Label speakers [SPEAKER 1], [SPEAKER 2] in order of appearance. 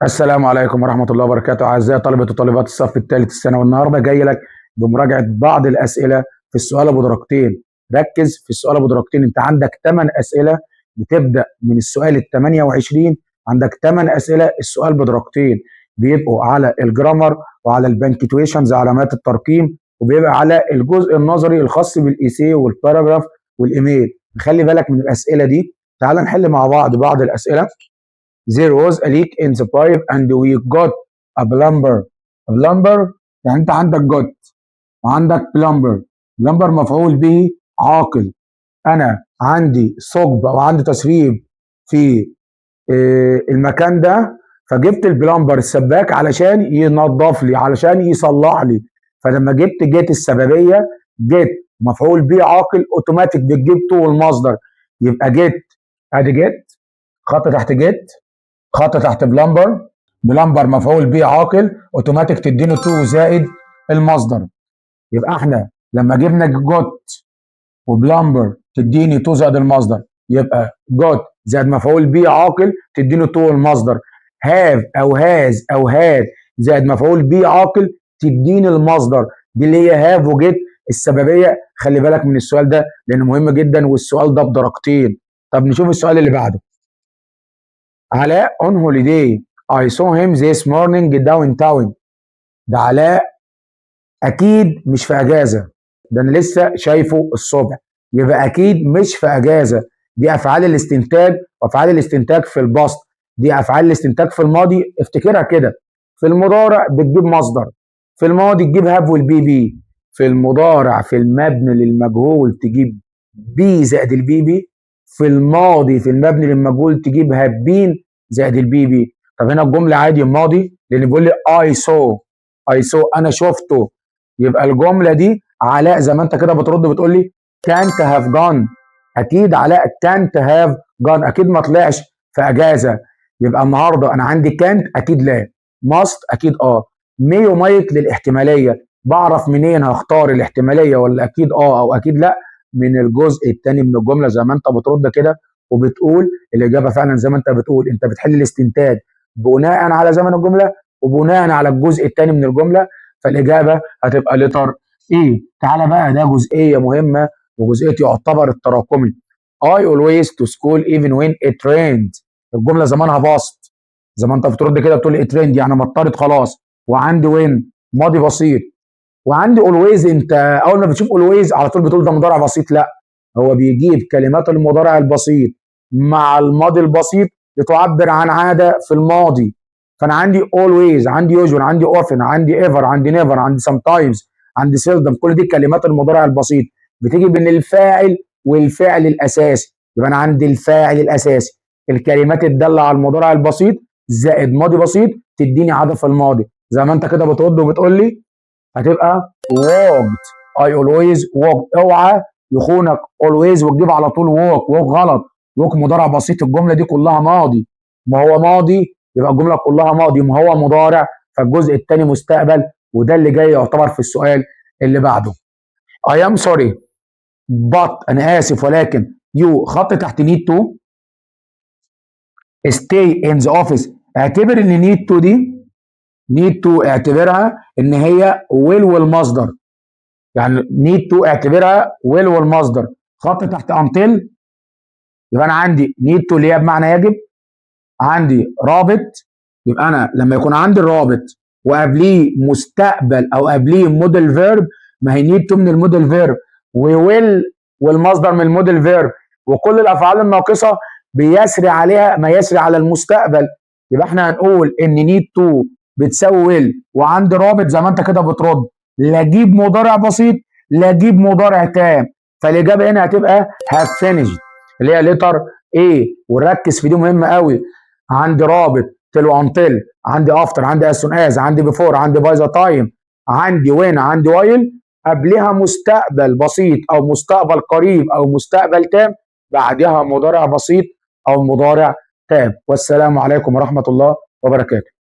[SPEAKER 1] السلام عليكم ورحمة الله وبركاته، أعزائي طلبة وطالبات الصف الثالث الثانوي. النهاردة جاي لك بمراجعة بعض الأسئلة في السؤال أبو درجتين. ركز في السؤال أبو درجتين، أنت عندك 8 أسئلة بتبدأ من السؤال ال 28. عندك 8 أسئلة السؤال بدرجتين، بيبقوا على ال grammar وعلى ال punctuations علامات الترقيم، وبيبقى على الجزء النظري الخاص بال essay وال paragraph وال email. خلي بالك من الأسئلة دي. تعال نحل مع بعض بعض الأسئلة. There was a leak in the pipe and we got a plumber. A plumber، يعني انت عندك got وعندك plumber. plumber مفعول به عاقل. انا عندي ثقب او عندي تسريب في المكان ده، فجبت ال plumber السباك علشان ينظف لي، علشان يصلح لي. فلما جبت get السببيه، get مفعول به عاقل، اوتوماتيك بتجيب to المصدر. يبقى get، ادي get، خط تحت get، خط تحت plumber. plumber مفعول به عاقل، اوتوماتيك تديله to زائد المصدر. يبقى احنا لما جبنا got و plumber تديني to زائد المصدر، يبقى got زائد مفعول به عاقل تديني to المصدر. have او has او had زائد مفعول به عاقل تديني المصدر، دي اللي هي have و get السببيه. خلي بالك من السؤال ده لانه مهم جدا، والسؤال ده بدرجتين. طب نشوف السؤال اللي بعده. علاء on holiday، I saw him this morning downtown. ده علاء اكيد مش في اجازه، ده انا لسه شايفه الصبح، يبقى اكيد مش في اجازه. دي افعال الاستنتاج، وافعال الاستنتاج في ال past. دي افعال الاستنتاج في الماضي، افتكرها كده. في المضارع بتجيب مصدر، في الماضي تجيب have وال PP. في المضارع في المبني للمجهول تجيب be زائد ال PP. في الماضي في المبني للمجهول تجيب had been زائد ال PP. طب هنا الجملة عادي ماضي، لان بيقول لي I saw، I saw انا شفته. يبقى الجملة دي علاء زي ما انت كده بترد بتقول لي can't have gone. اكيد علاء can't have gone، اكيد ما طلعش في اجازه. يبقى النهارده انا عندي can't اكيد لا، must اكيد اه، may و might للاحتماليه. بعرف منين هختار الاحتماليه ولا اكيد اه او اكيد لا؟ من الجزء الثاني من الجمله، زي ما انت بترد كده وبتقول الاجابة فعلا زي ما انت بتقول. انت بتحل الاستنتاج بناء على زمن الجملة وبناء على الجزء الثاني من الجمله، فالاجابه هتبقى letter A. تعالى بقى، ده جزئية مهمة وجزئيه يعتبر التراكمي. I always to school even when it rained. الجملة زمانها past، زي ما انت بترد كده بتقول it rained يعني مطرت خلاص، وعندي when ماضي بسيط، وعندي always. انت اول ما بتشوف always على طول بتقول ده مضارع بسيط. لا، هو بيجيب كلمات المضارع البسيط مع الماضي البسيط لتعبر عن عادة في الماضي. فانا عندي always، عندي usually، عندي often، عندي ever، عندي never، عندي sometimes، عندي seldom. كل دي كلمات المضارع البسيط بتيجي بين الفاعل والفعل الاساسي. يبقى انا عندي الفاعل الاساسي، الكلمات الدالة على المضارع البسيط زائد ماضي بسيط تديني عادة في الماضي. زي ما انت كده بترد وبتقول لي هتبقى walked، I always walked. اوعى يخونك always وتجيب على طول walk. walk غلط، walk مضارع بسيط، الجملة دي كلها ماضي. ما هو ماضي يبقى الجملة كلها ماضي، ما هو مضارع فالجزء الثاني مستقبل، وده اللي جاي يعتبر في السؤال اللي بعده. I am sorry but، انا اسف ولكن، you خط تحت need to stay in the office. اعتبر ان need to دي، need to اعتبرها ان هي will والمصدر، يعني need to اعتبرها will والمصدر، خط تحت until. يبقى انا عندي need to اللي هي بمعنى يجب، عندي رابط. يبقى انا لما يكون عندي الرابط وقبليه مستقبل او قبليه modal verb، ما هي need to من ال modal verb، و will والمصدر من ال modal verb، وكل الافعال الناقصة بيسري عليها ما يسري على المستقبل. يبقى احنا هنقول ان need to بتساوي will، وعندي رابط. زي ما انت كده بترد، لا اجيب مضارع بسيط لا اجيب مضارع تام، فالاجابه هنا هتبقى have finished اللي هي letter A. وركز في دي مهمة قوي. عندي رابط till و until، عندي after، عندي as soon as، عندي before، عندي by the time، عندي when، عندي while، قبلها مستقبل بسيط او مستقبل قريب او مستقبل تام، بعدها مضارع بسيط او مضارع تام. والسلام عليكم ورحمة الله وبركاته.